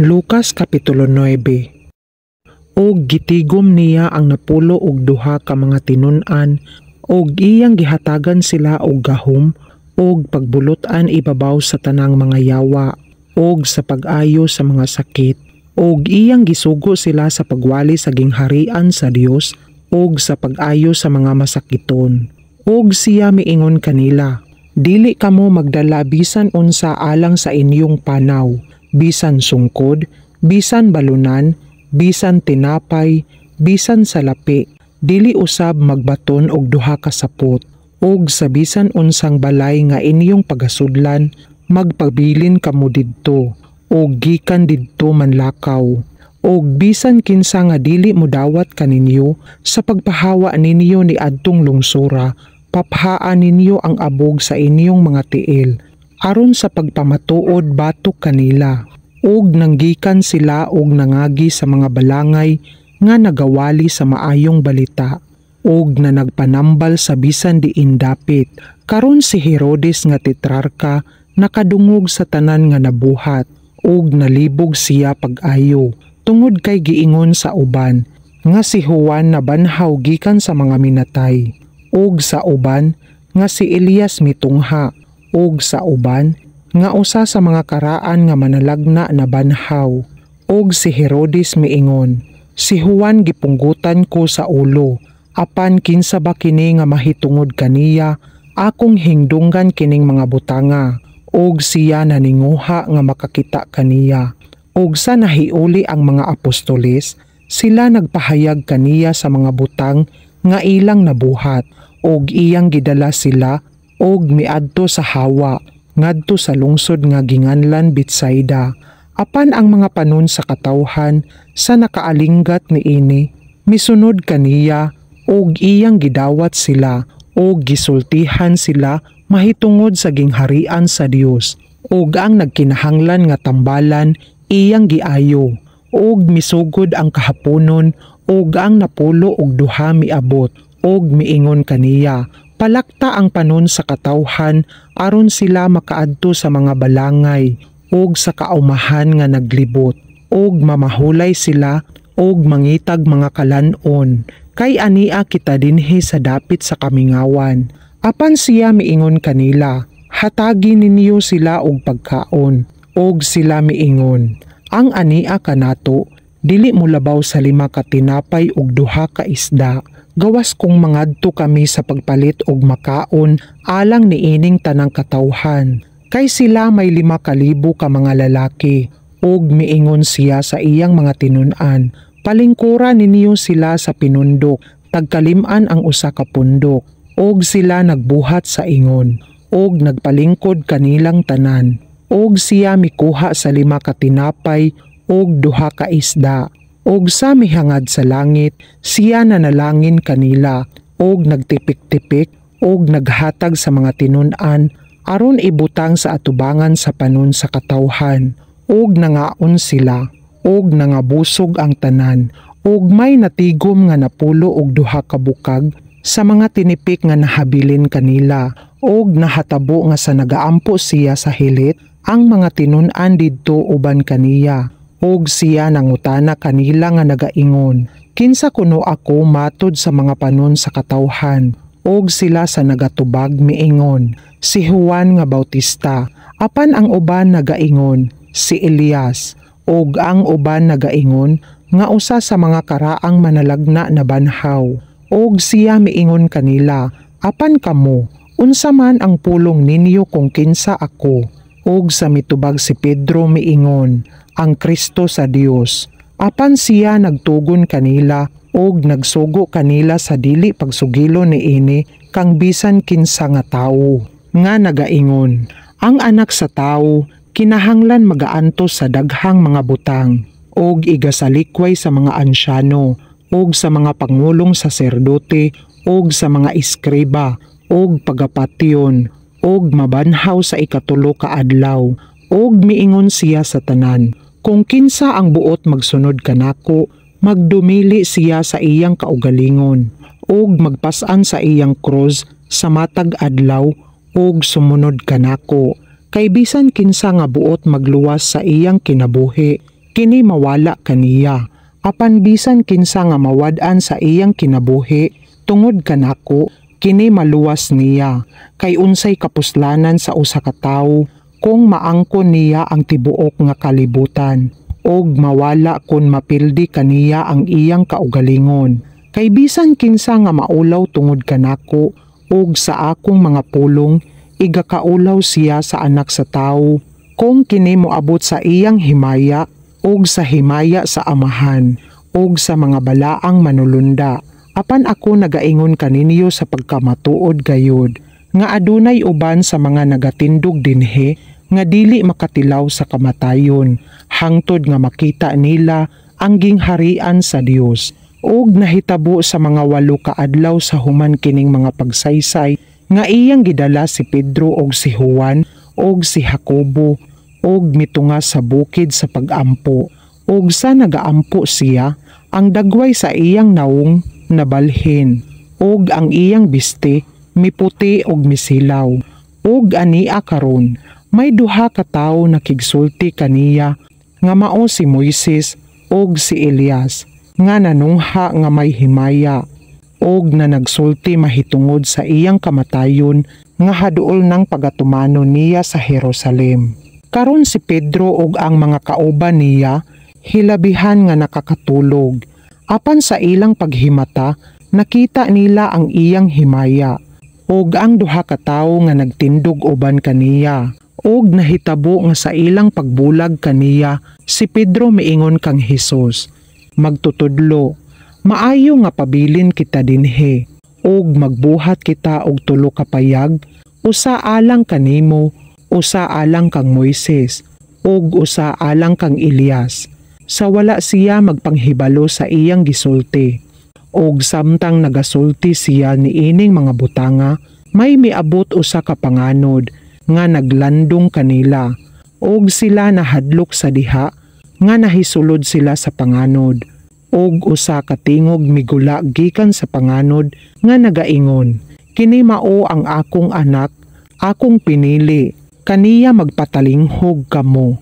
Lucas Kapitulo 9. Og gitigom niya ang 12 ka mga tinun-an og iyang gihatagan sila og gahom og pagbulot-an ibabaw sa tanang mga yawa og sa pag-ayo sa mga sakit, og iyang gisugo sila sa pagwali sa gingharian sa Dios og sa pag-ayo sa mga masakiton. Og siya miingon kanila, "Dili kamo magdala bisan unsa alang sa inyong panaw, bisan sungkod, bisan balunan, bisan tinapay, bisan salapi, dili usab magbaton og duha ka sapot. Og sa bisan unsang balay nga inyong pagasudlan, magpabilin kamo didto, og gikan didto manlakaw. Og bisan kinsa nga dili modawat kaninyo sa pagpahawa ninyo ni adtong lungsora, paphaa ninyo ang abog sa inyong mga tiil aron sa pagpamatuod batok kanila." Og nanggikan sila og nangagi sa mga balangay nga nagawali sa maayong balita og na nagpanambal sa bisan diin dapit. Karon si Herodes nga tetrarka nakadungog sa tanan nga nabuhat, og nalibog siya pag-ayo tungod kay giingon sa uban nga si Juan nabanhaw gikan sa mga minatay, og sa uban nga si Elias mitungha, og sa uban nga usa sa mga karaan nga manalagna nabanhaw. Og si Herodes miingon, "Si Juan gipunggutan ko sa ulo, apan kinsa ba kini nga mahitungod kaniya akong hingdunggan kining mga butanga?" Og siya naninguha nga makakita kaniya. Og sa nahiuli ang mga apostoles, sila nagpahayag kaniya sa mga butang nga ilang nabuhat, og iyang gidala sila og miadto sa hawa ngadto sa lungsod nga ginganlan Betsaida. Apan ang mga panon sa katawhan sa nakaalinggat niini, misunod kaniya og iyang gidawat sila og gisultihan sila mahitungod sa gingharian sa Dios, og ang nagkinahanglan nga tambalan iyang giayo. Og misugod ang kahaponon og ang 12 miabot og miingon kaniya, "Palakta ang panon sa katawhan aron sila makaadto sa mga balangay ug sa kaumahan nga naglibot ug mamahulay sila ug mangitag mga kalan-on, kay ania kita dinhi sa dapit sa kamingawan." Apan siya miingon kanila, "Hatagi ninyo sila og pagkaon." Og sila miingon, "Ang ania kanato dili molabaw sa lima ka tinapay ug duha ka isda, gawas kung mangadto kami sa pagpalit og makaon alang niining tanang katawhan." Kay sila may 5,000 ka mga lalaki. Og miingon siya sa iyang mga tinun-an, "Palingkura ninyo sila sa pinundok, tagkalim-an ang usa ka pundok." Og sila nagbuhat sa ingon, og nagpalingkod kanilang tanan. Og siya mikuha sa lima ka tinapay og duha ka isda. Og sa mihangad sa langit, siya nanalangin kanila og nagtipik-tipik og naghatag sa mga tinun-an aron ibutang sa atubangan sa panon sa katawhan. Og nangaon sila og nangabusog ang tanan, og may natigom nga 12 ka bukag sa mga tinipik nga nahabilin kanila. Og nahatabo nga sa nagaampo siya sa hilit, ang mga tinun-an didto uban kaniya, og siya nangutana kanila nga nagaingon, "Kinsa kuno ako matud sa mga panon sa katawhan?" Og sila sa nagatubag miingon, "Si Juan nga Bautista. Apan ang uban nagaingon, si Elias, ug ang uban nagaingon nga usa sa mga karaang manalagna nabanhaw." Og siya miingon kanila, "Apan kamo, unsa man ang pulong ninyo kung kinsa ako?" Og sa mitubag si Pedro miingon, "Ang Kristo sa Dios." Apan siya nagtugon kanila og nagsugo kanila sa dili pagsugilon niini kang bisan kinsa nga tawo, nga nagaingon, "Ang Anak sa Tawo kinahanglan magaantos sa daghang mga butang og igasalikway sa mga ansyano og sa mga pangulong saserdote og sa mga eskriba og pagapatyon og mabanhaw sa ikatulo ka adlaw." Og miingon siya sa tanan, "Kung kinsa ang buot magsunod kanako, magdumili siya sa iyang kaugalingon ug magpas-an sa iyang krus sa matag adlaw ug sumunod kanako. Kay bisan kinsa nga buot magluwas sa iyang kinabuhi, kini mawala kaniya. Apan bisan kinsa nga mawad-an sa iyang kinabuhi tungod kanako, kini maluwas niya. Kay unsay kapuslanan sa usa ka tawo kung maangkon niya ang tibuok nga kalibutan og mawala kon mapildi kaniya ang iyang kaugalingon? Kay bisan kinsa nga maulaw tungod kanako ug sa akong mga pulong, igakaulaw siya sa Anak sa Tawo kung kini moabot sa iyang himaya ug sa himaya sa Amahan ug sa mga balaang manulunda. Apan ako nagaingon kaninyo sa pagkamatuod gayud nga adunay uban sa mga nagatindog dinhi nga dili makatilaw sa kamatayon hangtod nga makita nila ang gingharian sa Dios. Ug nahitabo sa mga 8 ka adlaw sa human kining mga pagsaysay nga iyang gidala si Pedro og si Juan og si Jacobo og mitunga sa bukid sa pagampo. Og sa nagaampo siya, ang dagway sa iyang nawong nabalhin ug ang iyang bisti miputi og misilaw. Ug ania karon, may duha ka tawo nakigsulti kaniya nga mao si Moises ug si Elias, nga nanungha nga may himaya og na nagsulti mahitungod sa iyang kamatayon nga haduol ng pagatumanon niya sa Jerusalem. Karon si Pedro ug ang mga kauban niya hilabihan nga nakakatulog. Apan sa ilang paghimata, nakita nila ang iyang himaya ug ang duha ka tawo nga nagtindog uban kaniya. Ug nahitabo nga sa ilang pagbulag kaniya, si Pedro miingon kang Hesus, "Magtutudlo, maayo nga pabilin kita dinhi, ug magbuhat kita og tulo ka payag, usa alang kanimo, usa alang kang Moises, ug usa alang kang Elias," sa wala siya magpanghibalo sa iyang gisulti. Og samtang nagasulti siya niining mga butanga, may miabot usa ka panganod nga naglandong kanila, ug sila nahadlok sa diha nga nahisulod sila sa panganod. Og usa ka tingog migula gikan sa panganod nga nagaingon, "Kini mao ang akong anak, akong pinili, kaniya magpatalinghog kamo."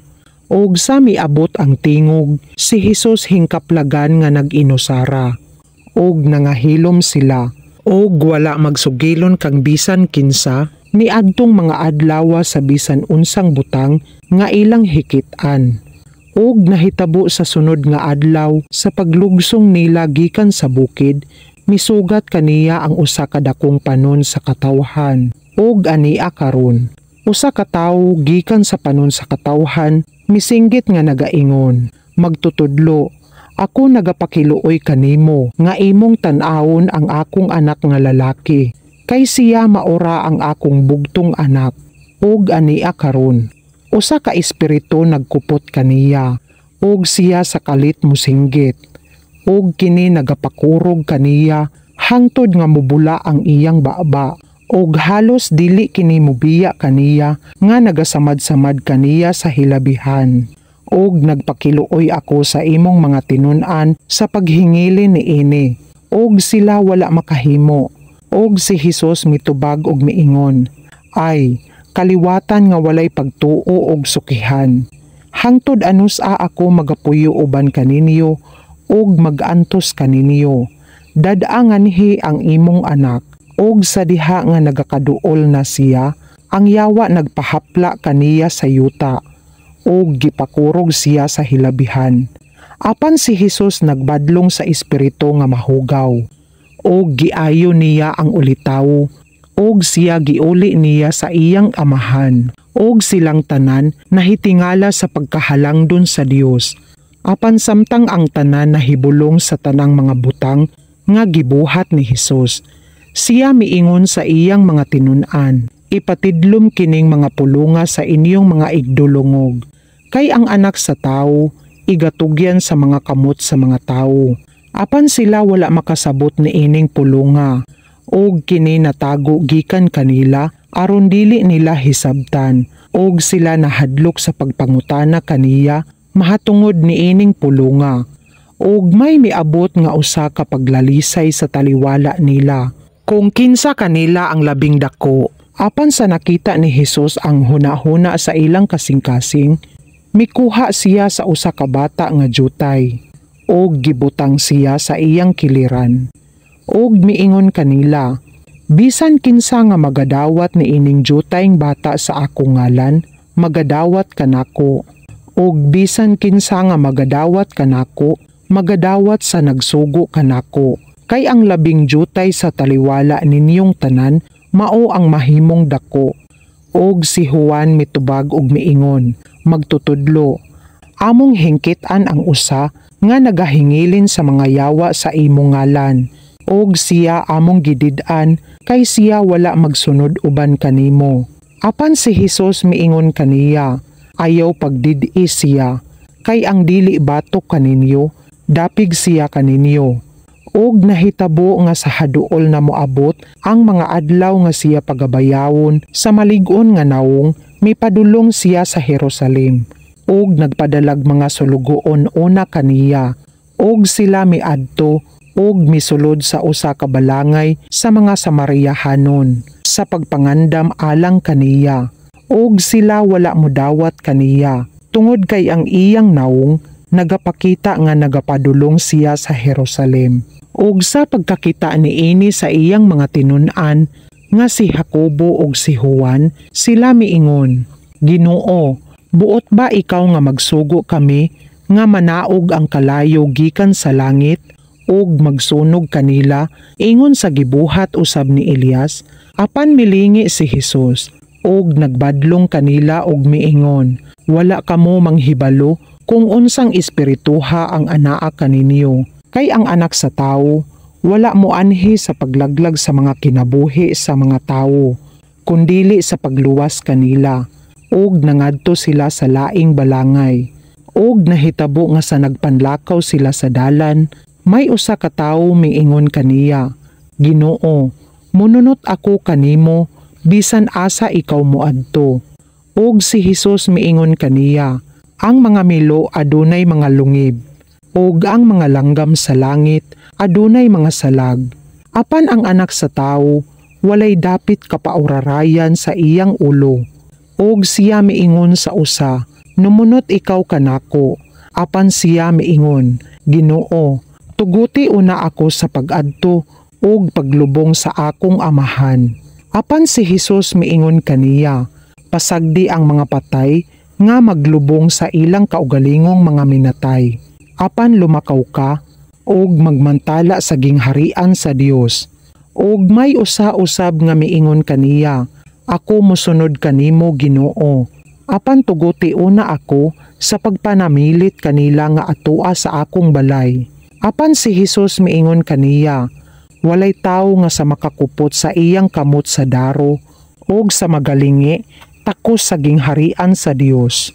Og sa miabot ang tingog, si Hesus hingkaplagan nga nag-inusara. Og nangahilom sila, og wala magsugilon kang bisan kinsa niadtong mga adlawa sa bisan unsang butang nga ilang hikit-an. Og nahitabo sa sunod nga adlaw, sa paglugsong nila gikan sa bukid, misugat kaniya ang usa ka dakong panon sa katawhan. Og ania karon, usa ka tawo gikan sa panon sa katawhan misinggit nga nagaingon, "Magtutudlo, ako nagapakiluoy kanimo nga imong tan-awon ang akong anak nga lalaki, kay siya maora ang akong bugtong anak. Ug ania karon, usa ka espiritu nagkupot kaniya, ug siya sa kalit mosinggit, ug kini nagapakurog kaniya hangtod nga mubula ang iyang baba, ug halos dili kini mobiya kaniya nga nagasamad-samad kaniya sa hilabihan. Ug nagpakiluoy ako sa imong mga tinun-an sa paghingili niini, ug sila wala makahimo." Og si Hesus mitubag og miingon, "Ay, kaliwatan nga walay pagtuo og sukihan. Hangtod anus-a ako magapuyo uban kaninyo ug magantos kaninyo? Dad-a nganhi ang imong anak." Og sa diha nga nagakaduol na siya, ang yawa nagpahapla kaniya sa yuta ug gipakurog siya sa hilabihan. Apan si Hesus nagbadlong sa espiritu nga mahugaw ug giayo niya ang ulitawo ug siya giuli niya sa iyang amahan. Og silang tanan nahitingala sa pagkahalangdon sa Dios. Apan samtang ang tanan nahibulong sa tanang mga butang nga gibuhat ni Hesus, siya miingon sa iyang mga tinun-an, "Ipatidlom kining mga pulunga sa inyong mga igdulungog, kay ang Anak sa Tawo igatugyan sa mga kamot sa mga tawo." Apan sila wala makasabot niining pulunga, ug kini natago gikan kanila aron dili nila hisabtan, ug sila nahadlok sa pagpangutana kaniya mahatungod niining pulunga. Ug may miabot nga usa ka paglalisay sa taliwala nila kung kinsa kanila ang labing dako. Apan sa nakita ni Hesus ang hunahuna sa ilang kasing-kasing, Mikuha siya sa usa ka bata nga jutay og gibutang siya sa iyang kiliran. Og miingon kanila, "Bisan kinsa nga magadawat ni ining jutayng bata sa akong ngalan, magadawat kanako. Og bisan kinsa nga magadawat kanako, magadawat sa nagsugo kanako. Kay ang labing jutay sa taliwala ninyong tanan, mao ang mahimong dako." Og si Juan mitubag og miingon, "Magtutudlo, among hingkitan ang usa nga nagahingilin sa mga yawa sa imong ngalan. Og siya among gidid-an kay siya wala magsunod uban kanimo." Apan si Hesus miingon kaniya, "Ayaw pagdid-i siya, kay ang dili batok kaninyo, dapig siya kaninyo." Og nahitabo nga sa haduol na moabot ang mga adlaw nga siya pagabayawon sa malig-on nga nawong, mipadulong siya sa Jerusalem. Og nagpadalag mga sulugoon una kaniya. Og sila miadto og misulod sa usa ka balangay sa mga Samariahanon sa pagpangandam alang kaniya. Og sila wala modawat kaniya tungod kay ang iyang nawong nagapakita nga nagapadulong siya sa Jerusalem. Og sa pagkakita niini sa iyang mga tinun-an nga si Jacobo ug si Juan, sila miingon, "Ginoo, buot ba ikaw nga magsugo kami nga manaog ang kalayo gikan sa langit ug magsunog kanila ingon sa gibuhat usab ni Elias?" Apan milingi si Hesus ug nagbadlong kanila ug miingon, "Wala kamo manghibalo kung unsang espirituha ang anaa kaninyo. Kay ang Anak sa Tawo wala moanhi sa paglaglag sa mga kinabuhi sa mga tawo, kundili sa pagluwas kanila." Og nangadto sila sa laing balangay. Og nahitabo nga sa nagpanlakaw sila sa dalan, may usa ka tawo miingon kaniya, "Ginoo, mununot ako kanimo bisan asa ikaw moadto." Og si Hesus miingon kaniya, "Ang mga milo adunay mga lungib, ug ang mga langgam sa langit adunay mga salag. Apan ang Anak sa Tawo walay dapit kapaurarayan sa iyang ulo." Og siya miingon sa usa, "Numunot ikaw kanako." Apan siya miingon, "Ginoo, tuguti una ako sa pag-adto ug paglubong sa akong amahan." Apan si Hesus miingon kaniya, "Pasagdi ang mga patay nga maglubong sa ilang kaugalingong mga minatay. Apan lumakaw ka ug magmantala sa gingharian sa Dios." Og may usa usab nga miingon kaniya, "Ako mosunod kanimo, Ginoo. Apan tuguti una ako sa pagpanamilit kanila nga atoa sa akong balay." Apan si Hesus miingon kaniya, "Walay tawo nga sa makakupot sa iyang kamot sa daro ug sa magalingi takos sa gingharian sa Dios."